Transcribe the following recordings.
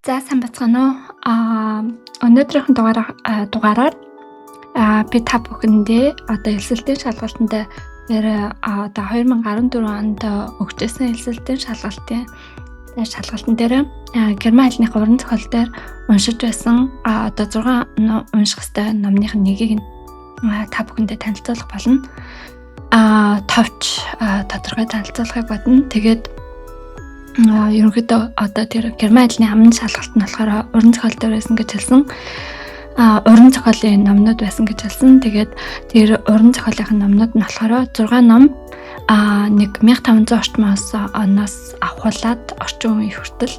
За сайн бацгаана уу? Өнөөдрийнхэн дугаараар би та бүхэндээ одоо элсэлтийн шалгалтанд дээр одоо 2014 онд өгчээсэн элсэлтийн шалгалтын дээр герман хэлнийх уран зохиол дээр уншиж байсан одоо 6 унших ёстой номных нэгийг та бүхэндээ танилцуулах болно. Товч тодорхой танилцуулахыг бодно. Тэгээд ерөнхийдөө одоо тэр герман хэлний амын шалгалт нь болохоор уран зохиол дээр байсан гэж хэлсэн. Уран зохиолын номнууд байсан гэж хэлсэн. Тэгээд тэр уран зохиолын номнууд нь болохоор 6 ном нэг 1500 орчмоос оноос авахуулаад орчин үе хүртэл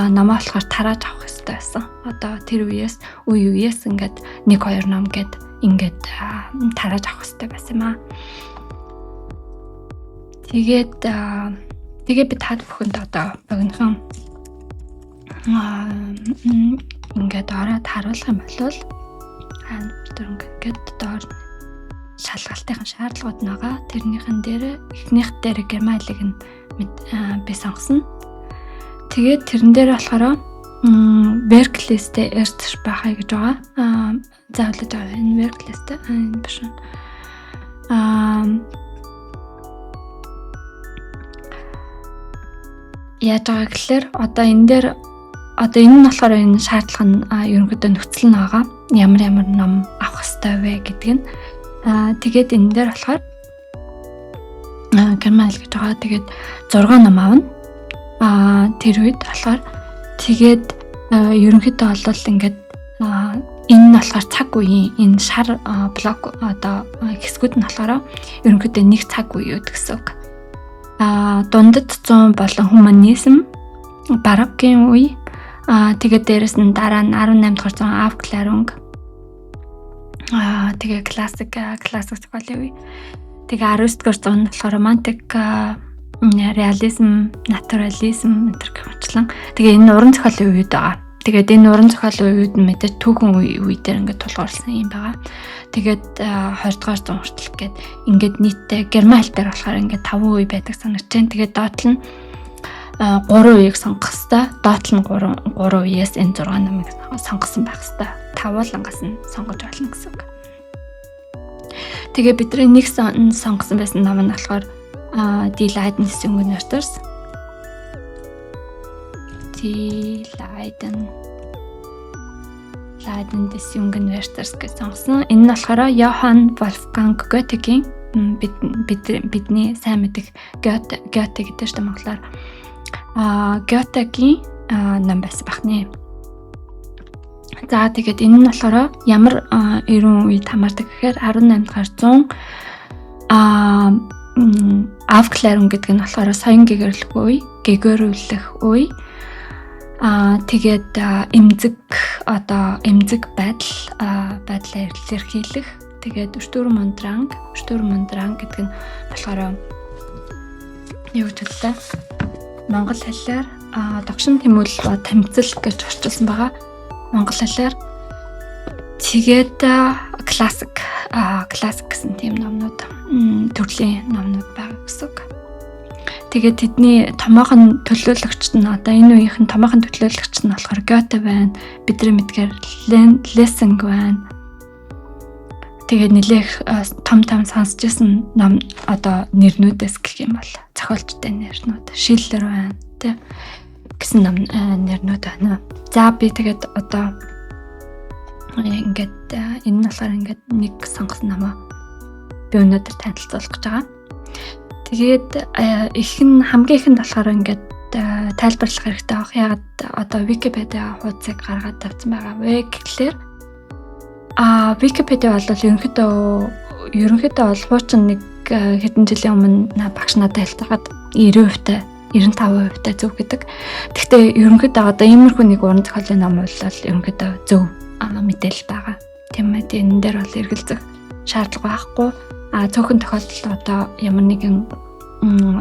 номоо болохоор тарааж авах ёстой байсан. Одоо тэр үеэс үе үеэс ингээд 1 2 ном гэд ингээд тарааж авах ёстой байсан юм аа. Тэгээд тэгээ би та бүхэнд одоо богинохон ингээд ороод харуулах юм бол ингээд доор шалгалтын шаардлагууд нь байгаа. Тэрнийхэн дээр эхнийх дээр герман хэлийг нь би сонгосон. Тэгээд тэрэн дээр болохоор Werkliste Erstsprache гэж байгаа. Заавал байгаа энэ Werkliste энэ биш. Яаж байгаа гэхлээр одоо энэ дээр одоо энэ нь болохоор энэ шаардлага нь ерөнхийдөө нөхцөл нь байгаа. Ямар ямар ном авах ёстой вэ гэдг нь. Тэгээд энэ дээр болохоор герман хэл гэж байгаа. Тэгээд 6 ном авна. Тэр үед болохоор тэгээд ерөнхийдөө бол ингээд энэ нь болохоор цаг үеийн энэ шар блок одоо хэсгүүд нь болохоор ерөнхийдөө нэг цаг үеуд гэсэн үг. Дундад 100 болон хуманизм, бароккийн үе, тэгээд дээрэс нь дараа нь 18 дугаар зуун Aufklärung, тэгээ классик зохиолын үе. Тэгээ 19 дугаар зуун нь болохоор романтик, реализм, натурализм энэ гэх мэтлэн. Тэгээ энэ уран зохиолын үед байгаа. Тэгээд энэ уран зохиолын үед нь мэдээж түүхэн үе дээр ингээд тулгуурласан юм байгаа. Тэгээд 20 дугаар зуун хүртэл гээд ингээд нийтдээ герман хэл дээр болохоор ингээд 5 үе байдаг санагч байна. Тэгээд доод нь 3 үеийг сонгох хэвээр. Доод нь 3 үеэс энэ 6 номыг сонгосон байх хэвээр. Тавуулангаас нь сонгож болно гэсэн үг. Тэгээ бидний нэг сонгосон байсан ном нь болохоор Die Leiden des Jungen Werthers. Die Leiden des Jungen Werthers гэж сонгосон. Энэ нь болохоор Johann Wolfgang Goethe-гийн бидний сайн мэдэх Goethe гэдэг чинь монголоор Goethe-гийн ном байсан бахны. За тэгээд энэ нь болохоор ямар 90 үед хамаардаг гэхээр 18 дугаар зуун Aufklärung гэдэг нь болохоор соён гэгэрлэх үе, гэгэрүүлэх үе. Тэгээд эмзэг одоо эмзэг байдал байдлаа илэрхийлэх. Тэгээд Sturm und Drang гэдэг нь болохоор юу гэж хэллээ? Монгол хэлээр догшин тэмүүлэл ба тэмцэл гэж орчуулсан байгаа. Монгол хэлээр. Тэгээд классик гэсэн тийм номнууд төрлийн номнууд байгаа гэсэн үг. Тэгээд тэдний томоохон төлөөлөгчд нь одоо энэ үеийнх нь томоохон төлөөлөгчд нь болохоор Гёте байна. Бидний мэдгээр Лессинг байна. Тэгээд нэлээх том том сонсч ирсэн ном одоо нэрнүүдээс гэх юм бол зохиолчтой нэрнүүд Шиллер байна тий гэсэн ном нэрнүүд байна. За би тэгээд одоо ингээд энэ нь болохоор ингээд нэг сонгосон номоо би өнөөдөр танилцуулах гэж байгаа. Тэгээд их нь хамгийн ихэнд болохоор ингээд тайлбарлах хэрэгтэй байх. Яагаад одоо Wikipedia хуудсыг гаргаад тавьсан байгаа вэ гэхлээр Wikipedia бол ерөнхийдөө бол хуучин нэг хэдэн жилийн өмнө багш надад хэлж байхад 90%-тай 95%-тай зөв гэдэг. Гэхдээ ерөнхийдөө одоо иймэрхүү нэг уран зохиолын ном бол ерөнхийдөө зөв мэдээлэл байгаа. Тийм ээ. Энэ дээр бол эргэлзэх шаардлага байхгүй. Цөөхөн тохиолдолд одоо ямар нэгэн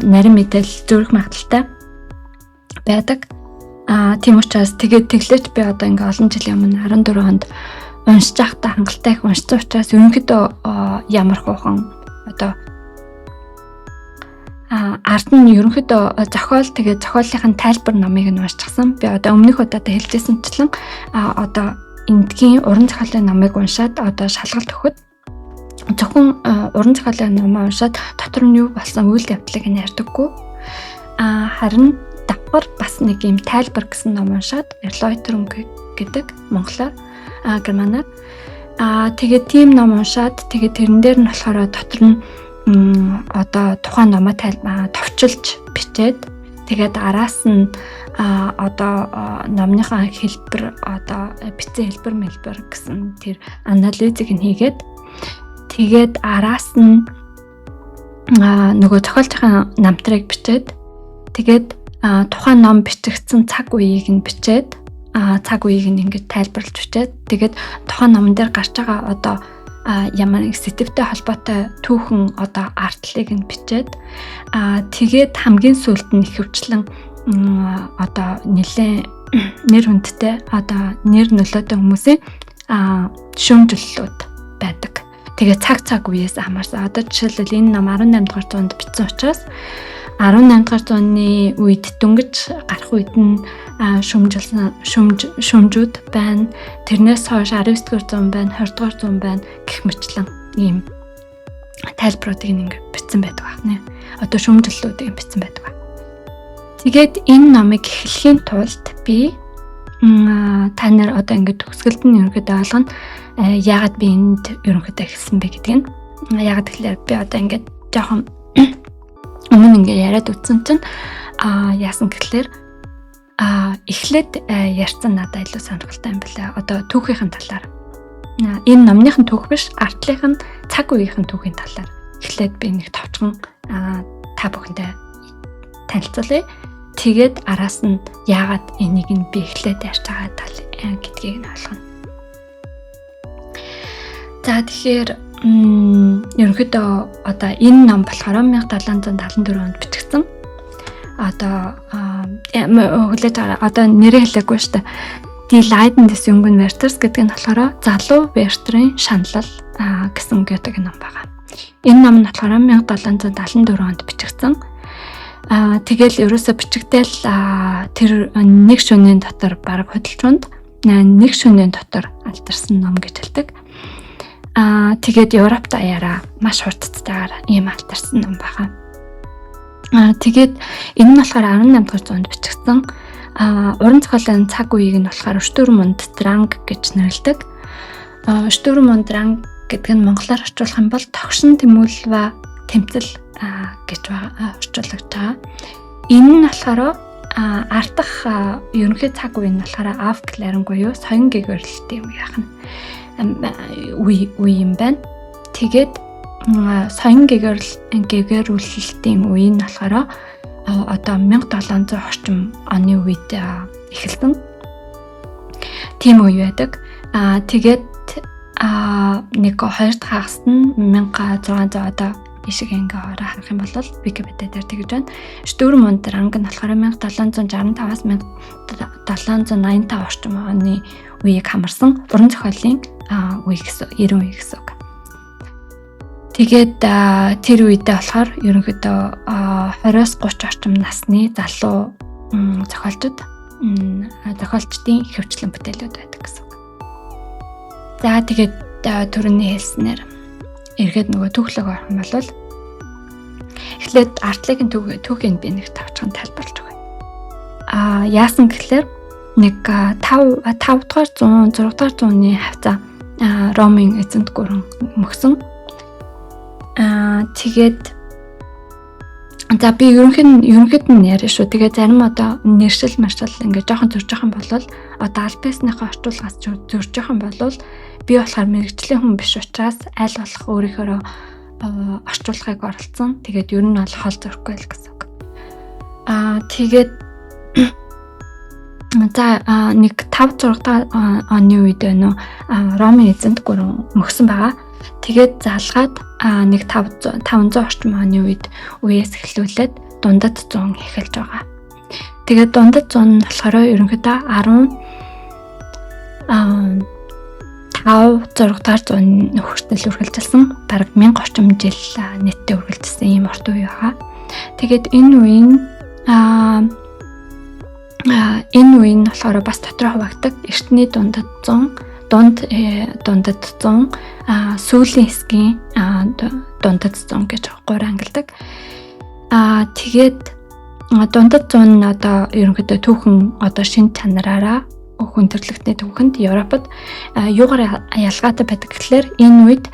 нарийн мэдээлэл зөрөх магадлалтай байдаг. Тийм учраас тэгээд тэглээч би одоо ингээ олон жилийн өмнө 14 онд уншиж байхдаа хангалттай их уншсан учраас ерөнхийдөө ямар хуухан одоо Ард нь ерөнхийдөө зохиол, тэгээд зохиолынхын тайлбар номыг нь уншчихсан. Би одоо өмнөх удаадаа хэлжсэнчлэн одоо эндгийн уран зохиолын номыг уншаад одоо шалгалт өгөхөд зөвхөн уран зохиолын номоо уншаад дотор нь юу болсон үйл явдлыг нь ярьдаггүй. Харин давхар бас нэг юм тайлбар гэсэн ном уншаад, Erläuterung гэдэг монголоор, германаар. Тэгээд тийм ном уншаад, тэгээд тэрэн дээр нь болохоор дотор нь одоо тухайн номоо товчилж бичээд, тэгээд араас нь одоо номныхаа хэлбэр, одоо бичсэн хэлбэр мэлбэр гэсэн тэр анализыг нь хийгээд, тэгээд араас нь нөгөө зохиолчийн намтрыг бичээд, тэгээд тухайн ном бичигдсэн цаг үеийг нь бичээд, цаг үеийг нь ингэж тайлбарлаж бичээд, тэгээд тухайн номон дээр гарч байгаа одоо ямар нэг сэдэвтэй холбоотой түүхэн одоо артлыг нь бичээд, тэгээд хамгийн сүүлд нь ихэвчлэн одоо нэлээд нэр хүндтэй, одоо нэр нөлөөтэй хүмүүсийн шүүмжлэлүүд байдаг. Тэгээ цаг цаг үеэс хамаарсан. Одоо жишээлбэл, энэ ном 18 дугаар зуунд бичсэн учраас 18 дугаар зууны үед дөнгөж гарах үед нь шүүмжилсэн шүүмжүүд байна. Тэрнээс хойш 19 дугаар зуун байна, 20 дугаар зуун байна гэх мэтчилэн ийм тайлбаруудыг ингээд бичсэн байдаг байна. Одоо шүүмжлэлүүдийг бичсэн байдаг байна. Тэгээд энэ номыг эхлэхийн тулд би та нар одоо ингээд төгсгөлд нь ерөнхийдөө ойлгоно, яагаад би энд ерөнхийдөө эхэлсэн бэ гэдгийг нь. Яагаад гэхээр би одоо ингээд жоохон өмнө ингээд яриад үтсэн чинь яасан гэхлээр эхлээд ярьсан надад илүү сонирхолтой юм байна. Одоо түүхийнхэн талаар. Энэ номных нь түүх биш, артлынх нь цаг үеийнхэн түүхийн талаар эхлээд би нэг товчхон та бүхэндээ танилцуулъя. Тэгээд араас нь яагаад энийг нь би эхлээд ярьж байгаа тал гэдгийг нь ойлгоно. За, тэгэхээр ерөнхийдөө одоо энэ ном болохоор 1774 онд бичигдсэн. Одоо хүлээж байгаа, одоо нэрээ хэлээгүй шүү дээ. Die Leiden des jungen Werthers гэдэг нь болохоор залуу Вертерийн шаналл гэсэн Гётегийн ном байгаа. Энэ ном нь болохоор 1774 онд бичигдсэн. Тэгэл ерөөсө бичигдээл тэр нэг шөнийн дотор, бараг худалчунд нэг шөнийн дотор алдарсан ном гэж хэлдэг. Тэгээд Европ даяараа маш хурдтайгаар ийм алдарсан ном байгаа. Тэгээд энэ нь болохоор 18 дугаар зуунд бичигдсэн. Уран зохиолын цаг үеийг нь болохоор Sturm und Drang гэж нэрлэдэг. Sturm und Drang гэдэг нь монголоор орчуулах юм бол тогшин тэмүүлва тэмцэл гэж орчуулагдаж байгаа. Энэ нь болохоор ардах ерөнхий цаг үе нь болохоор Aufklärung буюу соён гэгээрлэлтийн үе яах нь үе үе юм байна. Тэгээд соён гэгээрүүлэлтийн үе нь болохоор одоо 1700 орчим оны үед эхэлсэн. Тийм үе байдаг. Тэгээд нэг хоёр дахь хагаст нь 1600, одоо ишиг ингээ ороо харах юм бол Википедиа дээр тэгж байна. Sturm und Drang нь болохоор 1765-аас 1785 орчим оны үеийг хамарсан уран зохиолын үе гэсэн, 90 үе гэсэн үг. Тэгээд тэр үедээ болохоор ерөнхийдөө 20-оос 30 орчим насны залуу зохиолчд, зохиолчдын ихэвчлэн бүтээлүүд байдаг гэсэн үг. За, тэгээд түрүүний хэлснээр эргээд нөгөө түүхлэг орох юм бол эхлээд артлын түүхийг би нэг тавчхан тайлбарлаж өгье. Яасан гэхлээр нэг 5 5 дугаар зуун, 6 дугаар зууны хавцаа Ромын эзэнт гүрэн мөксөн. Тэгээд за, би ерөнхийд нь яриа шүү. Тэгээ зарим одоо нэршил маршал ингээ жоохон зөрж байгаа юм бол, одоо аль биесныхаа орчуулгаас зөрж байгаа юм бол, би болохоор мэргэжлийн хүн биш учраас аль болох өөрийнхөө орчуулгыг оролцсон. Тэгээд ер нь бол хол зөрөхгүй л гэсэн үг. Тэгээд за, нэг 5 6 дахь оны үед байна уу, Ромын эзэнт гүрэн мөксөн байгаа. Тэгээд залгаад нэг 5 500 орчим оны үед үеэс эхлүүлээд дундад зуун эхэлж байгаа. Тэгээд дундад зуун нь болохоор ерөнхийдөө 10 5 6 дахь зуун хүртэл үргэлжилсэн. Бараг 1000 орчим жил нийтдээ үргэлжилсэн ийм орт үе байгаа. Тэгээд энэ үеийн энэ үе нь болохоор бас дотроо хуваагддаг. Эртний дундад зун, дундад зун, сүүлийн хэсгийн дундад зун гэж гурван ангилдаг. Тэгээд дундад зун нь одоо ерөнхийдөө түүхэн одоо шин чанараараа хүн төрөлхтний түүхэнд Европод юугаар ялгаатай байдаг гэхлээр энэ үед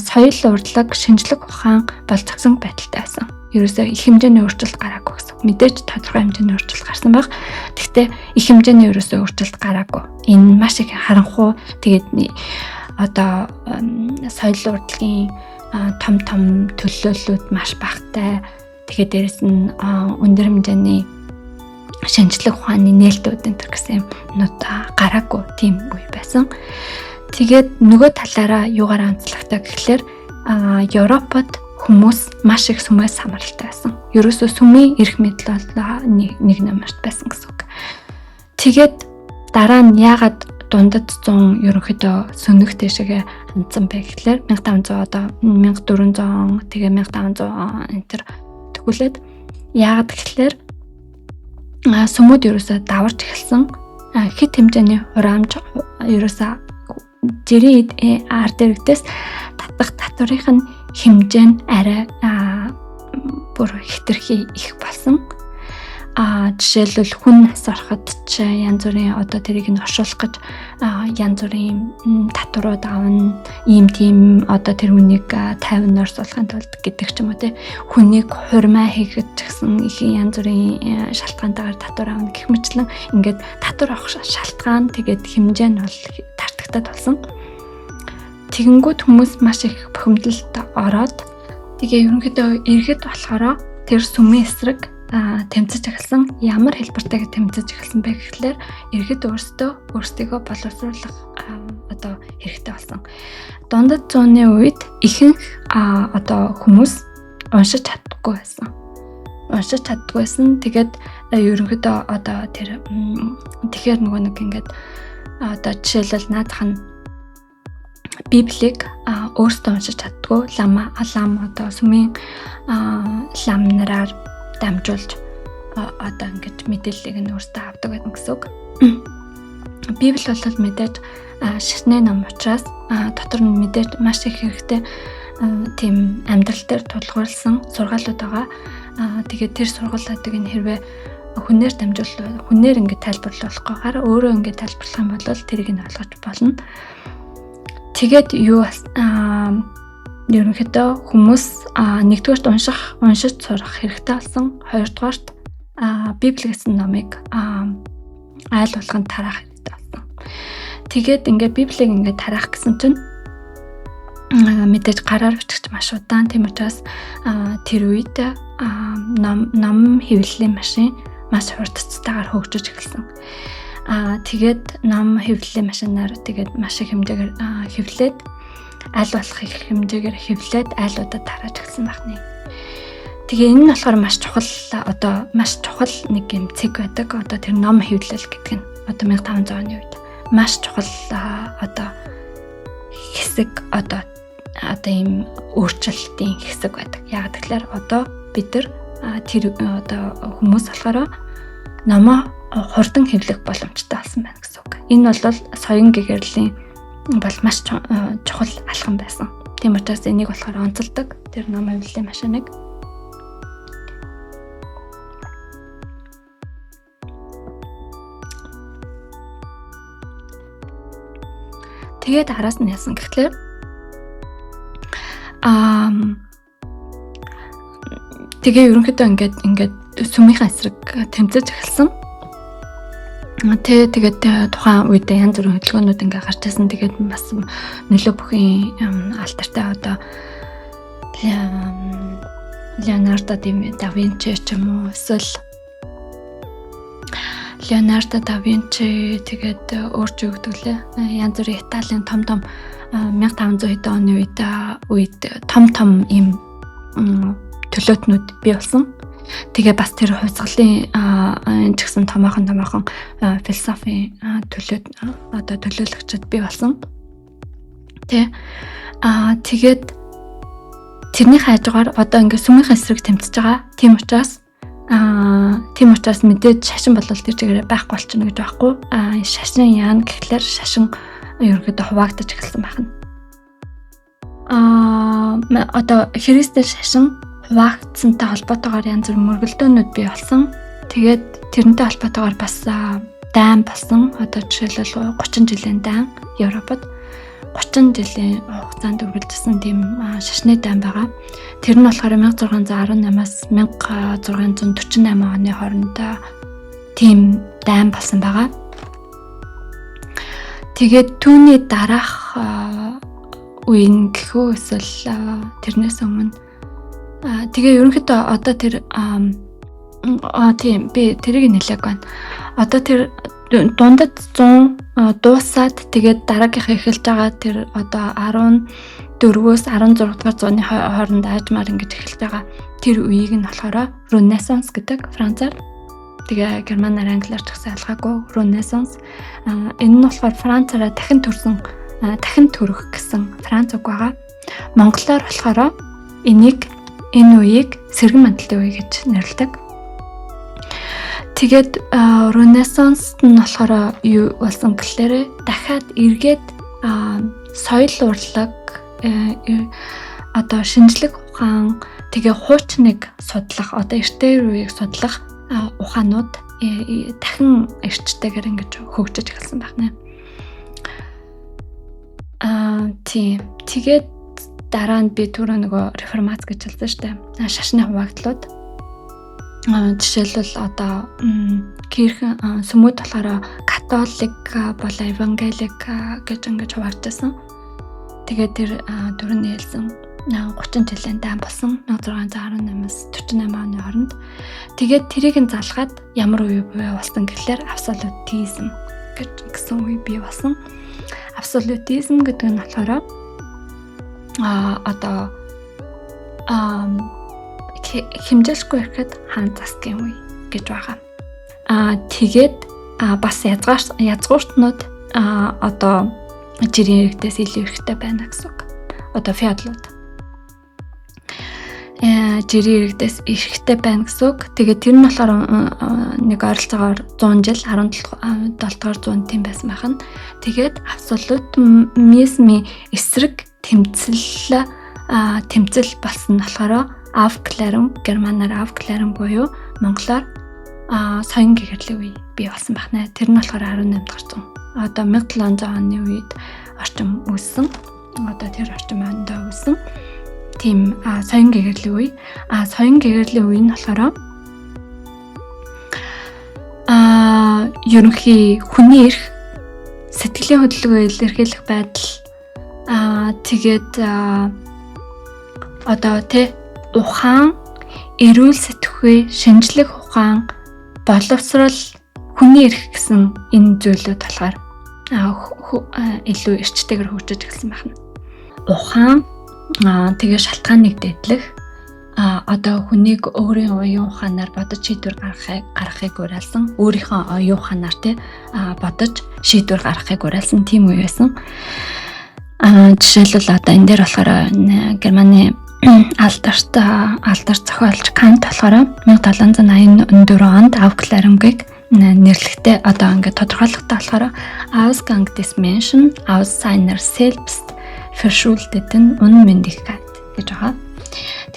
соёл урлаг, шинжлэх ухаан болцогсон байдалтай байсан. Ерөөсөө их хэмжээний өөрчлөлт гараагүй гэсэн. Мэдээж тодорхой хэмжээний өөрчлөлт гарсан байх. Гэхдээ их хэмжээний ерөөсөө өөрчлөлт гараагүй. Энэ маш их харанхуй. Тэгээд одоо соёл урлагийн том том төлөөллүүд маш багатай. Тэгээд дээрэс нь өндөр хэмжээний шинжлэх ухааны нээлтүүд энэ төр гэсэн юмнууд гараагүй тийм үе байсан. Тэгээд нөгөө талаараа юугаар онцлогтой гэхлээр Европод хүмүүс маш их сүмээс хамааралтай байсан. Ерөөсөө сүмийн эрх мэдэл бол нэг номерт байсан гэсэн үг. Тэгээд дараа нь яагаад дундад зун ерөнхийдөө сөнөх дэшегээ хандсан бэ гэхлээр 1500 одоо 1400 тэгээ 1500 энэ төр төгөлөөд яагаад гэхлээр сүмүүд ерөөсөө даварч эхэлсэн. Хит хэмжээний хураамж ерөөсөө жирийн ард иргэдээс татах татврын нь хэмжээ нь арай бүр хэтэрхий их болсон. Жишээлбэл хүн нас ороход ч янз бүрийн одоо тэрийг нь оршуулах гэж янз бүрийн татварууд авна, ийм тийм одоо тэр хүнийг 50-аар суулгахын тулд гэдэг ч юм уу те. Хүнийг хурмаа хийхэд ч гэсэн их янз бүрийн шалтгаантайгаар татвар авна гэх мэтлэн ингээд татвар авах шалтгаан тэгээд хэмжээ нь бол тартагтаад болсон. Тэгэнгүүт хүмүүс маш их бухимдалд ороод тэгээ ерөнхийдөө иргэд болохоор тэр сүмийн эсрэг тэмцэж эхэлсэн. Ямар хэлбэртэйг тэмцэж эхэлсэн бэ гэхлээр иргэд өөрсдийгөө боловсруулах одоо хэрэгтэй болсон. Дундад зууны үед ихэнх одоо хүмүүс уншиж чаддаггүй байсан. Уншиж чаддаггүй байсан. Тэгээд ерөнхийдөө одоо тэр тэгэхээр нөгөө нэг ингээд одоо жишээлбэл наадах нь Библийг өөрсдөө уншиж чаддаггүй. Лам одоо сүмийн лам нараар дамжуулж одоо ингэж мэдээллийг нь өөртөө авдаг байсан гэсэн үг. Библи бол мэдээж шашны ном учраас дотор нь мэдээж маш их хэрэгтэй тийм амьдрал дээр тулгуурласан сургаалууд байгаа. Тэгээд тэр сургаалуудыг нь хэрвээ хүнээр дамжуул хүнээр ингэж тайлбарлуулахгүйгээр өөрөө ингэж тайлбарлах юм бол тэрийг нь ойлгож болно. Тэгээд юу ерөнхийдөө хүмүүс нэгдүгээрт уншиж сурах хэрэгтэй болсон. Хоёрдугаарт Библи гэсэн номыг айл болгонд тараах хэрэгтэй болсон. Тэгээд ингээд Библийг ингээд тараах гэсэн чинь мэдээж гараар бичих маш удаан. Тийм учраас тэр үед ном хэвлэлийн машин маш хурдцтайгаар хөгжиж эхэлсэн. Тэгээд ном хэвлэлийн машинаар тэгээд маш их хэмжээгээр хэвлээд аль болох их хэмжээгээр хэвлээд айлуудад тарааж эхэлсэн байна. Тэгээ энэ нь болохоор маш чухал одоо маш чухал нэг юм цэг байдаг. Одоо тэр ном хэвлэл гэдэг нь одоо 1500 оны үед маш чухал одоо хэсэг одоо ийм өөрчлөлтийн хэсэг байдаг. Яг тэгэхээр одоо бид нар тэр одоо хүмүүс болохоор номоо хурдан хэвлэх боломжтой болсон байна гэсэн үг. Энэ бол соён гэгэрлийн бол маш чухал алхам байсан. Тийм учраас энийг болохоор онцолдог тэр ном хэвлэлийн машиныг. Тэгээд араас нь яасан гэхлээр тэгээ ерөнхийдөө ингээд сүмийнхээ эсрэг тэмцэж эхэлсэн. Тэгээд тухайн үед янз бүрийн хөдөлгөөнүүд ингээ гарч ирсэн. Тэгээд бас нөлөө бүхэн алтартай одоо Леонардо да Винчи ч юм уу эсвэл Леонардо да Винчи тэгээд өөр ч юу гэдэг лээ. Янз бүрийн Италийн том том 1500 хэдэн оны үед том том ийм төлөөтнүүд бий болсон. Тэгээ бас тэр хувьсгалын ч гэсэн томоохон философийн төлөөт одоо төлөөлөгчд бий болсон. Тэ. Тэгээд Тэрний хажуугаар одоо ингээд сүмийн эсрэг тэмцэж байгаа. Тийм учраас мэдээж шашин бол тэр чигээрээ байхгүй болчихно гэж байхгүй. Шашин яана гэхлээр шашин ерөнхийдөө хуваагдаж эхэлсэн байна. Одоо христийн шашин хуваагдсантай холбоотойгоор янз бүрийн мөргөлдөөнүүд бий болсон. Тэгээд тэрнтэй холбоотойгоор бас дайн болсон. Одоо жишээлбэл, 30 жилийн дайн, Европод 30 жилийн хугацаанд үргэлжилсэн тийм шашны дайн байгаа. Тэр нь болохоор 1618-аас 1648 оны хооронд тийм дайн болсон байгаа. Тэгээд түүний дараах үе нь гэх үү, эсвэл тэрнээс өмнө, тэгээ ерөнхийдөө одоо тэр тийм, би тэрийг нэлээг байна. Одоо тэр дундад 100 дуусаад, тэгээд дараагийнх эхэлж байгаа тэр одоо 14-өөс 16 дугаар зууны хооронд аажмаар ингэж эхэлж байгаа тэр үеийг нь болохоор Ренессанс гэдэг францаар, тэгээ германаар, англиар ч гэсэн ялгаагүй Ренессанс. Энэ нь болохоор францаараа дахин төрсөн, дахин төрөх гэсэн франц үг байгаа. Монголоор болохоор энийг, энэ үеийг сэргэн мандалын үе гэж нэрлэдэг. Тэгээд Ренессанс нь болохоор юу болсон гэхлээр дахиад эргээд соёл урлаг, одоо шинжлэх ухаан, тэгээ хуучныг судлах, одоо эртээр үеийг судлах ухаанууд дахин эрчтэйгээр ингэж хөгжиж эхэлсэн байна. Тийм. Тэгээд дараа нь би түрүү нөгөө реформац гэж хэлсэн шүү дээ. Шашны хуваагдлууд. Жишээлбэл, одоо Kirchen, сүмүүд болохоор католик болон евангелик гэж ингэж хуваагдсан. Тэгээд тэр түрүүний хэлсэн 30 жилийн дайн болсон 1618-аас 48 оны хооронд. Тэгээд тэрийг нь залгаад ямар үе бий болсон гэхлээр абсолютизм гэж гэсэн үе бий болсон. Абсолютизм гэдэг нь болохоор одоо хэмжээлгүй ирэхэд хаан засгийн үе гэж байгаа. Тэгээд бас язгууртнууд одоо жирийн иргэдээс илүү эрхтэй байна гэсэн үг. Одоо феодлууд жирийн иргэдээс эрхтэй байна гэсэн үг. Тэгээд тэр нь болохоор нэг ойролцоогоор 100 жил, 17 дугаар зуунд тийм байсан байх нь. Тэгээд абсолютизмын эсрэг тэмцэл болсон нь болохоор Aufklärung, германаар Aufklärung буюу монголоор соён гэгэрлийн үе бий болсон байна. Тэр нь болохоор 18 дугаар зуун. Одоо 1700 оны үед орчим үүссэн. Одоо тэр орчим онд үүссэн. Тийм соён гэгэрлийн үе. Соён гэгэрлийн үе нь болохоор ерөнхий хүний эрх, сэтгэлийн хөдөлгөөн илэрхийлэх байдал, тэгээд одоо тэ ухаан, эрүүл сэтгхүй, шинжлэх ухаан, боловсрол, хүний эрх гэсэн энэ зүйлүүд болохоор илүү эрчтэйгээр хөгжиж эхэлсэн байна. Ухаан, тэгээ шалтгааныг дээдлэх, одоо хүнийг өөрийн оюун ухаанаар бодож шийдвэр гаргахыг уриалсан, өөрийнхөө оюун ухаанаар тий бодож шийдвэр гаргахыг уриалсан тийм үе байсан. Жишээлбэл, одоо энэ дээр болохоор Германы алдарт зохиолч Кант болохоор 1784 онд Aufklärung-ыг нэрлэхдээ, одоо ингээд тодорхойлохдоо болохоор "Ausgang des Menschen aus seiner selbst verschuldeten Unmündigkeit" гэж байгаа.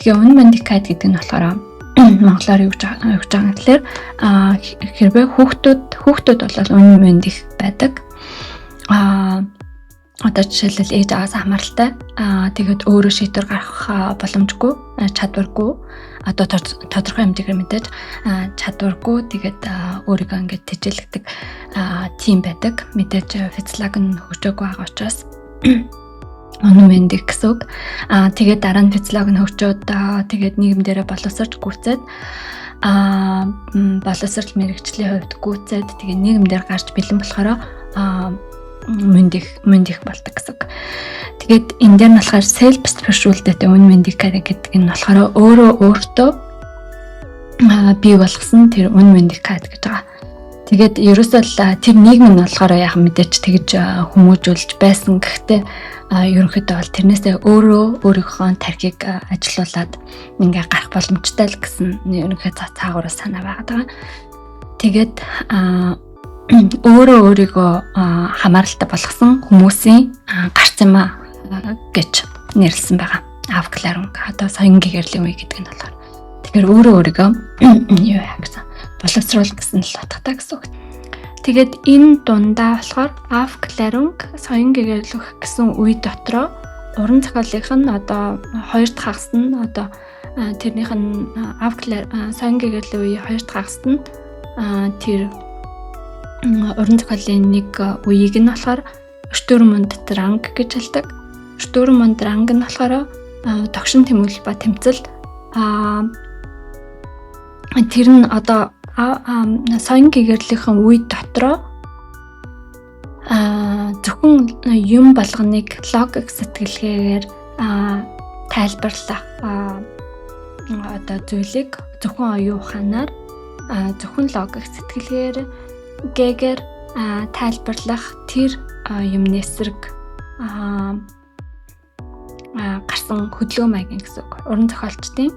Тэгээ Unmündigkeit гэдэг нь болохоор монголоор юу гэж байгаа юм гэхээр хэрвээ хүүхдүүд бол unmündig байдаг. Одоо жишээлбэл, ээж аваас хамааралтай. Тэгээд өөрөө шийдвэр гаргах боломжгүй, чадваргүй. Одоо тодорхой хэмжээгээр мэдээж чадваргүй, тэгээд өөрийгөө ингээд тэжээлэгдэг тийм байдаг. Мэдээж физиолог нь хөгжөөгүй байгаа учраас unmündig гэсэн үг. Тэгээд дараа нь физиолог нь хөгжөөд, тэгээд нийгэм дээрээ боловсрч гүйцээд, боловсрол мэргэжлийн хувьд гүйцээд, тэгээд нийгэм дээр гарч бэлэн болохоор mündig болдог гэсэн үг. Тэгээд энэ дээр нь болохоор selbstverschuldete Unmündigkeit гэдэг нь болохоор өөрөө өөртөө бий болгосон тэр Unmündigkeit гэж байгаа. Тэгээд ерөөсөө л тэр нийгэм нь болохоор яг мэдээч тэгж хүмүүжүүлж байсан. Гэхдээ ерөнхийдөө бол тэрнээсээ өөрөө өөрийнхөө тархийг ажилуулад ингээ гарах боломжтой л гэсэн ерөнхийдөө цаагаараа санаа байгаад байгаа. Тэгээд өөрөө өөрийгөө хамааралтай болгосон хүмүүсийн гарц юм а гэж нэрлсэн байгаа. Aufklärung одоо соён гэгэрлийн үе гэдэг нь болохоор. Тэгэхээр өөрөө өөрийгөө юу яа гэсэн боловсруул гэсэн л утгатай гэсэн үг. Тэгээд энэ дундаа болохоор Aufklärung соён гэгэрлэх гэсэн үе дотроо уран зохиолынх нь одоо хоёр дахь хагас нь одоо тэрнийх нь Aufklär соён гэгэрлийн үе хоёр дахь хагаст нь тэр уран зохиолын нэг үеийг нь болохоор Sturm und Drang гэж хэлдэг. Sturm und Drang нь болохоор догшин тэмүүлэл ба тэмцэл, тэр нь одоо соён гэгэрлийнхэн үе дотроо зөвхөн юм болгоныг логик сэтгэлгээгээр тайлбарлах, одоо зүйлийг зөвхөн оюун ухаанаар, зөвхөн логик сэтгэлгээгээр гээгээр тайлбарлах тэр юмны эсрэг гарсан хөдөлгөөн маягийн гэсэн үг. Уран зохиолчдын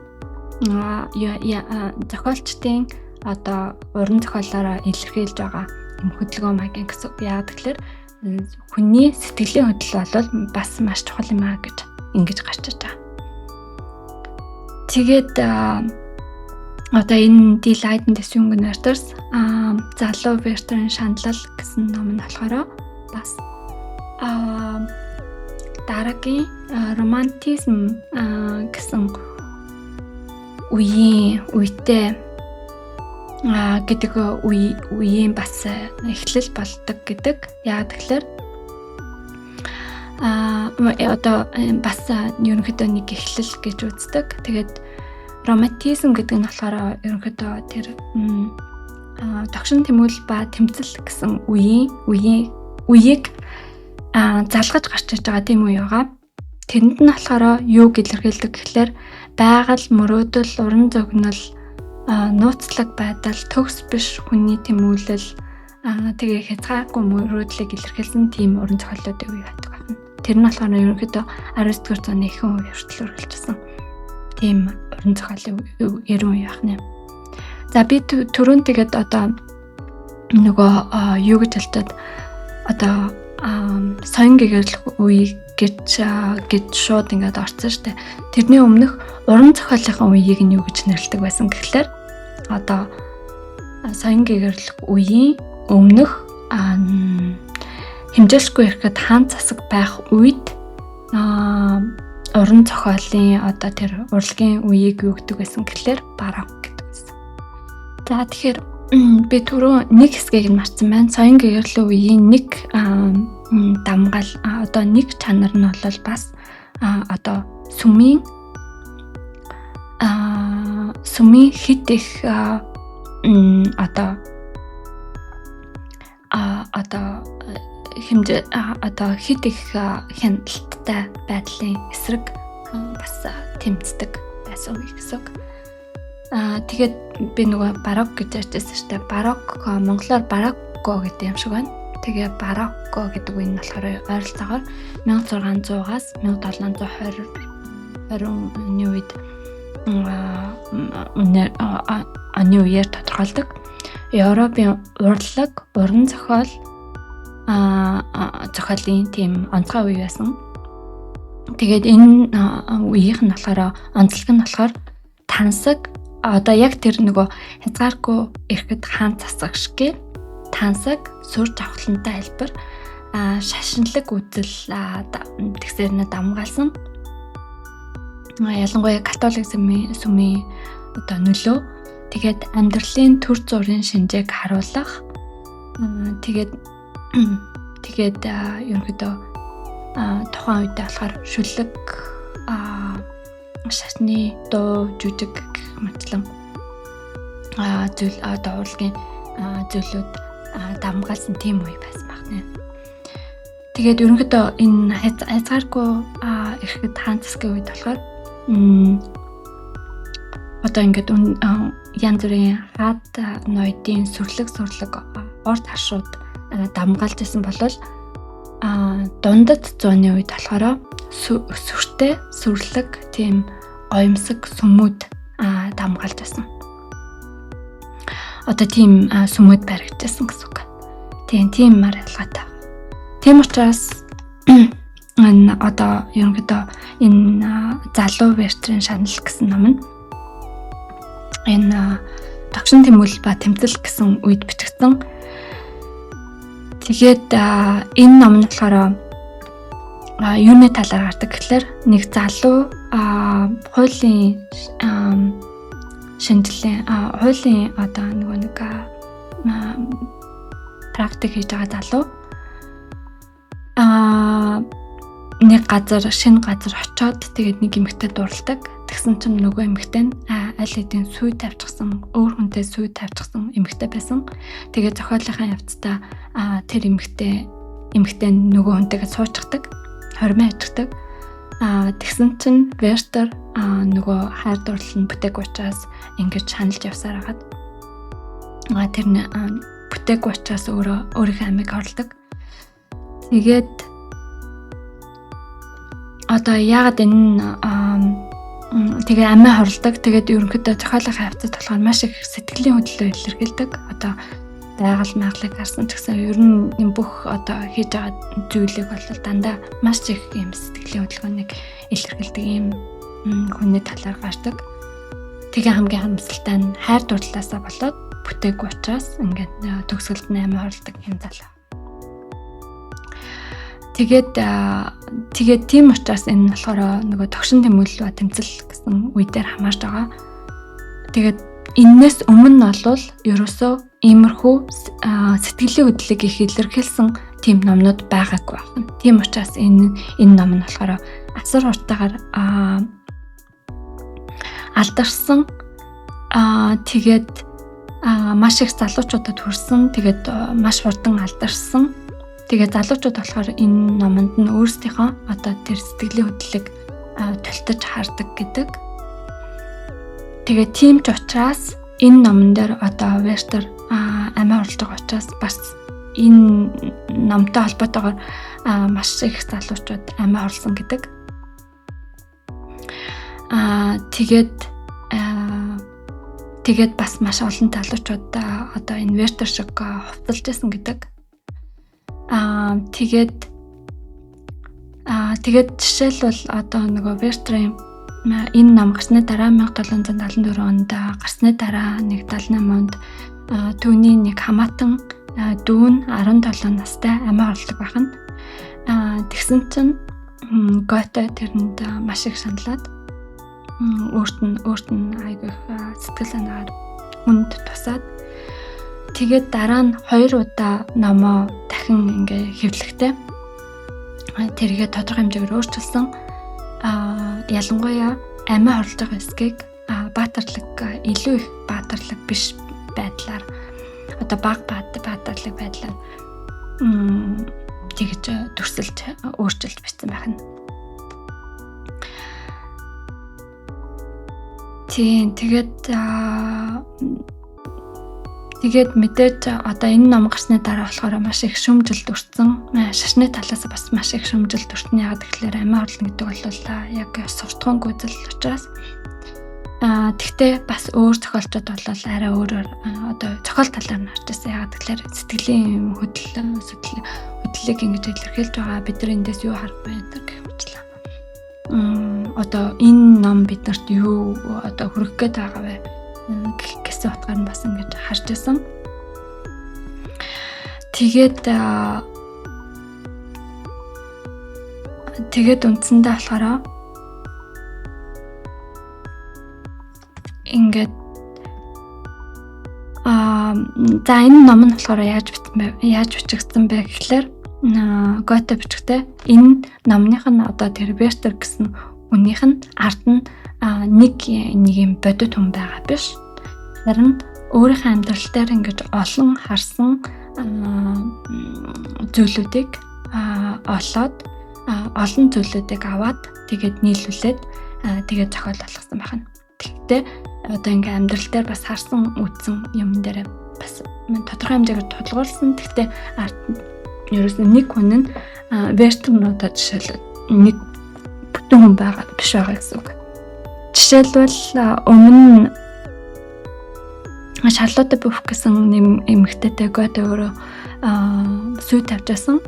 одоо уран зохиолоороо илэрхийлж байгаа юм хөдөлгөөн маягийн гэсэн үг. Яагаад гэвэл хүний сэтгэлийн хөдлөл бол бас маш чухал юм аа гэж ингэж гарч ирж байгаа. Тэгээд одоо энэ Die Leiden des jungen Werthers, залуу Вертерийн шаналл гэсэн ном нь болохоор бас дараагийн романтизм гэсэн үеийн үетэй гэдэг үеийн бас эхлэл болдог гэдэг. Яагаад гэвэл одоо бас ерөнхийдөө нэг эхлэл гэж үздэг. Тэгээд романтизм гэдэг нь болохоор ерөнхийдөө тэр догшин тэмүүлэл ба тэмцэл гэсэн үеийн үеийн үеийг залгаж гарч иж байгаа тийм үе байгаа. Тэрэнд нь болохоор юуг илэрхийлдэг гэхлээр байгаль, мөрөөдөл, уран зөгнөл, нууцлаг байдал, төгс биш хүний тэмүүлэл, тэгээ хязгааргүй мөрөөдлийг илэрхийлсэн тийм уран зохиолуудын үе байдаг байна. Тэр нь болохоор ерөнхийдөө 19 дугаар зууны ихэнх үе хүртэл үргэлжилсэн тийм уран зохиолын ерөн үе байна. За, би түрүүн тэгээд одоо нөгөө юу гэж хэлчихэд одоо соён гэгэрлэх үе гэж шууд ингээд орсон штэ. Тэрний өмнөх уран зохиолынхон үеийг нь юу гэж нэрлэдэг байсан гэхлээр одоо соён гэгэрлэх үеийн өмнөх хэмжээлшгүй эрхэд хаан засаг байх үед уран зохиолын одоо тэр урлагийн үеийг юу гэдэг байсан гэхлээр барок гэдэг байсан. За, тэгэхээр би түрүү нэг хэсгийг нь мартсан байна. Соён гэгэрлийн үеийн нэг давмгаал, одоо нэг чанар нь бол бас одоо сүмийн хэт их одоо хэмжээ, одоо хэт их хяналттай байдлын эсрэг бас тэмцдэг байсан үе гэсэн үг. Тэгээд би нөгөө барок гэж ярьжсэн шүү дээ. Барок, монголоор барокко гэдэг юм шиг байна. Тэгээ барокко гэдэг үе нь болохоор ойролцоогоор 1600-аас 1720 20 оны үед, оны үеэр тодорхойлдог. Европын урлаг, уран зохиол зохиолын тийм онцгой үе байсан. Тэгээд энэ үеийнх нь болохоор онцлог нь болохоор тансаг, одоо яг тэр нөгөө хязгааргүй эрхэд хаан засаг шиг тансаг, сүр жавхлантай хэлбэр, шашинлаг үзэл тэгсээр нь давмгаалсан. Ялангуяа католик сүмийн одоо нөлөө, тэгээд амьдралын төр зүрийн шинжээг харуулах, тэгээд тэгээд ерөнхийдөө тухайн үедээ болохоор шүлэг, шашны дуу, жүжиг гэх мэтлэн зүйл, одоо урлагийн зүйлүүд давмгаалсан тийм үе байсан байна. Тэгээд ерөнхийдөө энэ хязгааргүй эрхэд хаан засгийн үед болохоор одоо ингээд янз бүрийн хаад ноёдын сүрлэг урд хашууд давмгаалж исэн болол дундад зууны үед болохоор сүртэй сүрлэг тийм гоёмсог сүмүүд давмгаалж байсан. Одоо тийм сүмүүд баригдажсэн гэсэн үг. Тийм мар ялгаатай. Тийм учраас энэ одоо ерөнхийдөө энэ залуу Вертерийн шанал гэсэн ном нь энэ догшин тэмүүлэл ба тэмцэл гэсэн үед бичигдсэн. Тэгээд энэ ном нь болохоор юуны талаар гардаг гэхлээр нэг залуу хуулийн шинжилгээ хуулийн одоо нөгөө нэг практик хийж байгаа залуу нэг газар шинэ газар очоод тэгээд нэг эмэгтэй дурладаг. Тэгсэн чинь нөгөө эмэгтэй нь аль хэдийн сүй тавьчихсан, өөр хүнтэй сүй тавьчихсан эмэгтэй байсан. Тэгээд зохиолынхаа явцдаа тэр эмэгтэй нь нөгөө хүнтэйгээ суучдаг, хормой ажигдаг. Тэгсэн чинь Вертер нөгөө хайр дурлал нь бүтээгүй учраас ингэж шаналж явсаар хагаад тэр бүтээгүй учраас өөрийнхөө амийг хорлдог. Тэгээд одоо яагаад энэ тэгээ амиа хорлдог. Тэгээд ерөнхийдөө зохиолынхаа явцад болохоор маш их сэтгэлийн хөдлөлөө илэрхийлдэг. Одоо байгаль магалыг харсан ч гэсэн ер нь энэ бүх одоо хийж байгаа зүйлийг бол дандаа маш их юм сэтгэлийн хөдөлгөөнийг илэрхийлдэг юм хүний талаар гардаг. Тэгээ хамгийн харамсалтай нь хайр дурлалаасаа болоод бүтээгүй учраас ингээд төгсгөлд нь амиа хорлдог юм залуу. Тэгээд тийм учраас энэ нь болохоор нөгөө догшин тэмүүлэл ба тэмцэл гэсэн үе дээр хамаарч байгаа. Тэгээд энээс өмнө нь бол ерөөсөө иймэрхүү сэтгэлийн хөдлөлийг их илэрхийлсэн тийм номнууд байгаагүй байна. Тийм учраас энэ ном нь болохоор асар хурдтайгаар алдарсан. Тэгээд маш их залуучуудад хүрсэн. Тэгээд маш хурдан алдарсан. Тэгээ залуучууд болохоор энэ номонд нь өөрсдийнхөө одоо тэр сэтгэлийн хөдлөлийг тултаж хардаг гэдэг. Тэгээ тийм ч учраас энэ номон дээр одоо Вертер амиа хорлож байгаа учраас бас энэ номтой холбоотойгоор маш их залуучууд амиа хорлсон гэдэг. Тэгээд бас маш олон залуучууд одоо энэ Вертер шиг хувцалж байсан гэдэг. Тэгээд жишээлбэл одоо нөгөө Вертерийн энэ ном гарсны дараа 1774 онд гарсны дараа нэг 78 онд түүний нэг хамаатан дүү нь 17 настай амиа хорлдог байх нь. Тэгсэн чинь Гёте тэрэнд маш их шаналаад өөрт нь айгүй их сэтгэл санаагаар хүнд тусаад тэгээд дараа нь 2 удаа номоо дахин ингээ хэвлэхтэй тэргээ тодорхой хэмжээгээр өөрчилсөн. Ялангуяа амиа хорлож байгаа хэсгийг баатарлаг илүү их баатарлаг биш байдлаар одоо баг баатарлаг байдлаар тэгж төрсөлж өөрчилж бичсэн байх нь. Тийм тэгээд мэдээж одоо энэ ном гарсны дараа болохоор маш их шүүмжилт өртсөн. Шашны талаас бас маш их шүүмжилт өртөн. Яагаад гэхээр амиа хорлно гэдэг бол яг суртахуун гүйцэл учраас. Тэгтээ бас өөр зохиолчид бол арай өөрөөр одоо зохиол талаар нь харж байсан. Яагаад гэхээр сэтгэлийн хөдлөл хөдлөлийг ингэж илэрхийлж байгаа. Бид нар эндээс юу харах вэ гэх мэтлээ. Одоо энэ ном биднэрт юу одоо хүргэх гээд байгаа вэ гэсэн утгаар нь бас ингэж харж байсан. Тэгээд үндсэндээ болохоор ингээд за энэ ном нь болохоор яаж бичигдсэн бэ гэхлээр Гёте бичгтээ энэ номных нь одоо тэр Вертер гэсэн үнийх нь ард нь нэг юм бодит хүн байгаа биш. Харин өөрийнхөө амьдрал дээр ингэж олон харсан зүйлүүдийг олоод олон зүйлүүдийг аваад тэгээд нийлүүлээд тэгээд зохиол болгосон байна. Тэгэхдээ одоо ингээ амьдрал дээр бас харсан үтсэн юм дээр бас тодорхой хэмжээгээр тулгуурласан. Гэхдээ ард ерөөс нь нэг хүн нь Вертер нь одоо жишээлбэл нэг бүтэн хүн байгаа биш байгаа гэсэн үг. Жишээлбэл, өмнө Шарлотта Буф гэсэн эмэгтэйтэй Гёте өөрөө сүй тавьж байсан.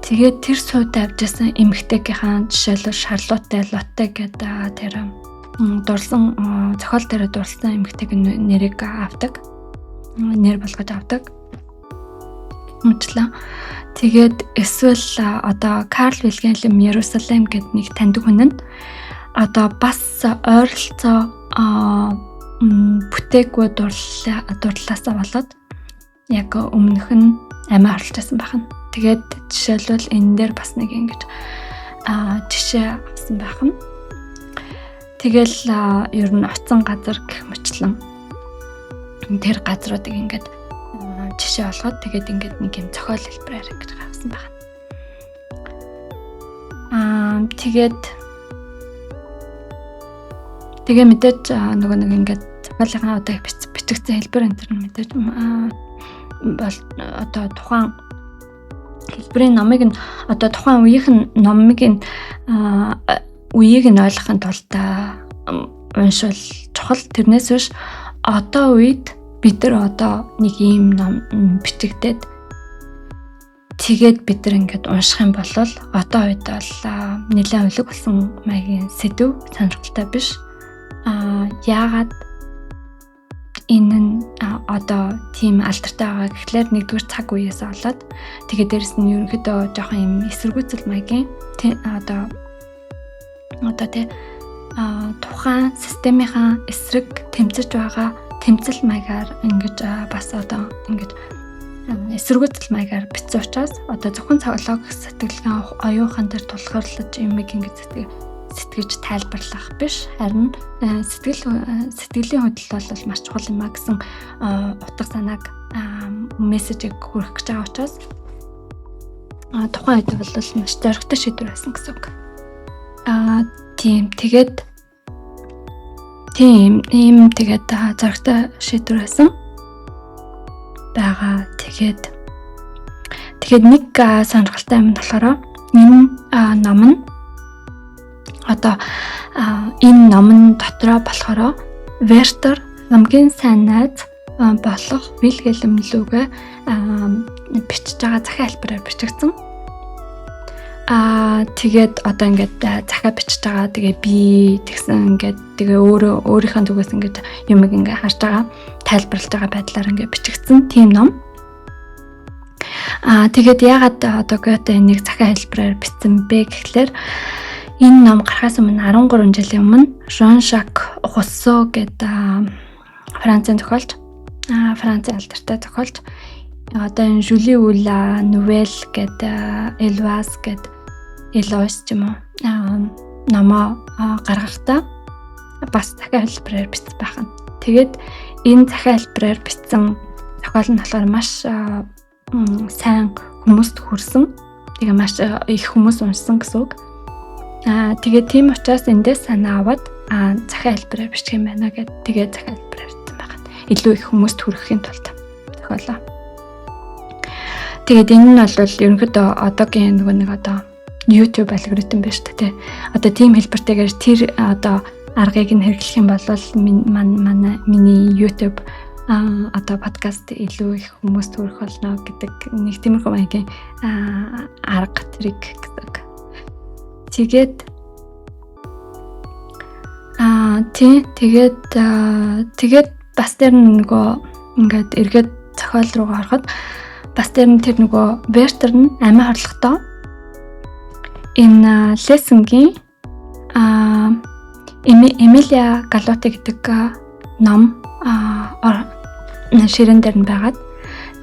Тэгээд тэр сүй тавьж байсан эмэгтэйгийнхаа, жишээлбэл, Шарлотте, Лотте гэдэг тэр дурлсан, зохиол дээр дурлсан эмэгтэйгийн нэрийг авдаг. Нэр болгож авдаг. Мөчлөө. Тэгээд эсвэл одоо Карл Вильгельм Иерусалим гэдэг нэг таньдаг хүн нь одоо бас ойролцоо бүтээгүй дурлалаасаа болоод яг өмнөх нь амиа хорлож байсан байх нь. Тэгээд жишээлбэл, энэ дээр бас нэг ингэж жишээ авсан байх нь. Тэгэл ер нь очсон газар гэх мэтлэн тэр газруудыг ингээд жишээ болгоод, тэгээд ингээд нэг юм зохиол хэлбэрээр ингэж гаргасан байна. Тэгээд тэгээ мэдээж нөгөө нэг ингээд зохиолынхаа одоо бичигдсэн хэлбэр энэ төр нь мэдээж бол одоо тухайн хэлбэрийн номыг нь, одоо тухайн үеийнх нь номыг нь, үеийг нь ойлгохын тулд уншвал чухал. Тэрнээс биш одоо үед бид нар одоо нэг ийм ном бичигдээд, тэгээд бид нар ингээд унших юм бол одоо үед бол нэлээд улиг болсон маягийн сэдэв, сонирхолтой биш. Яагаад энэ нь одоо тийм алдартай байгаа гэхлээр, нэгдүгээр, цаг үеэс болоод, тэгээд дээрэс нь ерөнхийдөө жоохон юм эсэргүүцэл маягийн одоо тий тухайн системийнхаа эсрэг тэмцэж байгаа тэмцэл маягаар ингэж бас одоо ингэж эсэргүүцэл маягаар бичсэн учраас одоо зөвхөн логик сэтгэлгээ, оюун ухаан дээр тулгуурлаж юмыг ингэж сэтгэж тайлбарлах биш, харин сэтгэлийн хөдлөл бол маш чухал юм а гэсэн утга санааг, мессежийг хүргэх гэж байгаа учраас тухайн үед бол маш зоригтой шийдвэр байсан гэсэн үг. Тийм, тэгээд тийм ийм тэгээд зоригтой шийдвэр байсан байгаа. Тэгээд нэг сонирхолтой юм нь болохоор энэ ном нь одоо энэ номон дотроо болохоор Вертер хамгийн сайн найз болох Вильгельм лүүгээ бичиж байгаа, захиа хэлбэрээр бичигдсэн. Тэгээд одоо ингээд захиа бичиж байгаа. Тэгээ би тэгсэн, ингээд тэгээ өөрөө өөрийнхөө зүгээс ингээд юмыг ингээд харж байгаа, тайлбарлаж байгаа байдлаар ингээд бичигдсэн тийм ном. Тэгээд яагаад одоо Гёте энийг захиа хэлбэрээр бичсэн бэ гэхлээр энэ ном гарахаас өмнө, 13 жилийн өмнө Жан-Жак Руссо гэдэг Францын зохиолч, Францын алдартай зохиолч, одоо энэ Жюли ou la Nouvelle гэдэг, Элвас гэдэг, Элойс ч юм уу номоо гаргахдаа бас захиа хэлбэрээр бичсэн байх нь. Тэгээд энэ захиа хэлбэрээр бичсэн зохиол нь болохоор маш сайн хүмүүст хүрсэн. Тэгээ маш их хүмүүс уншсан гэсэн үг. Тэгээд тийм учраас эндээс санаа аваад захиа хэлбэрээр бичих юм байна гэд тэгээд захиа хэлбэрээр бичсэн байгаа. Илүү их хүмүүст хүрэхийн тулд зохиолоо. Тэгээд энэ нь бол ерөнхийдөө одоогийн нөгөө нэг одоо YouTube алгоритм байна шүү дээ. Одоо тийм хэлбэртэйгээр тэр одоо аргыг нь хэрэглэх юм бол манай миний YouTube одоо подкаст илүү их хүмүүст хүрэх болно гэдэг нэг тиймэрхүү маягийн арга трик гэсэн. Тэгээд тий, тэгээд бас тэр нөгөө ингээд эргээд зохиол руугаа ороход бас тэр нь тэр нөгөө Вертер нь амиа хорлохдоо энэ Лессингийн Эмилия Галоти гэдэг ном ширээн дээр нь байгаад,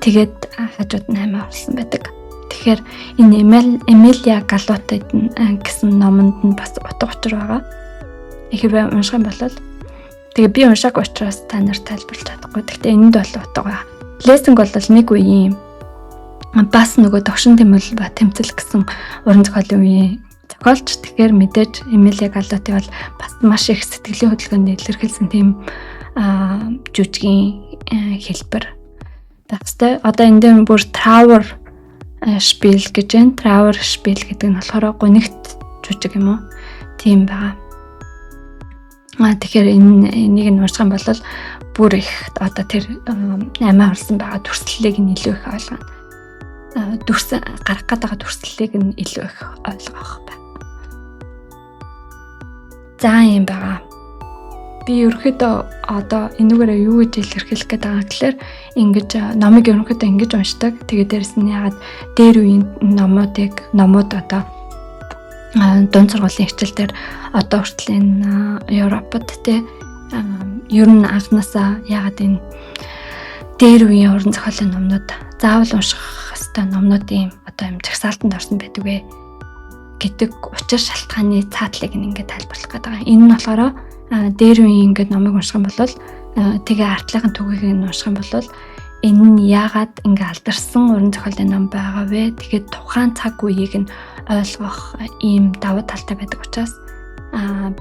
тэгээд хажууд нь амиа хорлсон байдаг. Тэгэхээр энэ Эмилия Галоти гэсэн номонд нь бас утга учир байгаа. Хэрвээ унших юм бол, тэгээ би уншаагүй учраас та нарт тайлбарлаж чадахгүй. Гэхдээ энэнд бол утга байгаа. Лессинг бол нэг үеийн бас нөгөө догшин тэмэл ба тэмцэл гэсэн уран зохиолын үеийн зохиолч. зохиолч. Тэгэхээр мэдээж Эмилия Галлоти бол бас маш их сэтгэлийн хөдөлгөөнд илэрхийлсэн тийм жүжигийн хэлбэр байх ёстой. Одоо энэ дээр бүр Trauerspiel гэж байна. Trauerspiel гэдэг нь болохоор гунигт жүжиг юм уу? Тийм байгаа. Тэгэхээр энийг нь унших юм бол бүр их одоо тэр амиа хорлосон байгаа дүрслэлийг нь илүү их ойлгоно. Дүрс гарах гээд байгаа дүрслэлийг нь илүү их ойлгох байна. За юм байгаа. Би ерөнхийдөө одоо энүүгээрээ юу гэж илэрхийлэх гээд байгаа гэхээр ингэж номыг ерөнхийдөө ингэж уншдаг. Тэгээд дээрэс нь яагаад дээр үеийн номууд одоо дунд сургуулийн хичээл дээр одоо хүртэл энэ Европод те ер нь анхнаасаа яагаад энэ дээр үеийн уран зохиолын номнууд заавал унших ёстой номнуудын одоо юм жагсаалтанд орсон байдаг вэ гэдэг учир шалтгааны цаатлыг ингээд тайлбарлах гэдэг байгаа. Энэ нь болохоор дээр үеийн ингээд номыг унших юм бол тэгээ артлынхын түүхийг нь унших юм бол энэ нь яагаад ингээ алдарсан уран зохиолын ном байгаа вэ? Тэгэхээр тухайн цаг үеийг нь ойлгох ийм давуу талтай байдаг учраас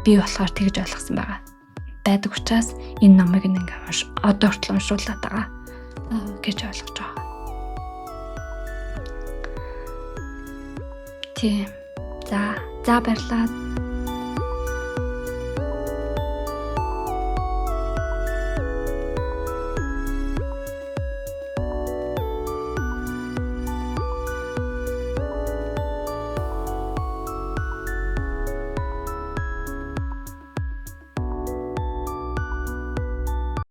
би болохоор тэгж ойлгосон байгаа. Байдаг учраас энэ номыг ингээ одоо хүртэл уншуулад байгаа гэж ойлгож байгаа. Тийм. За баярлалаа.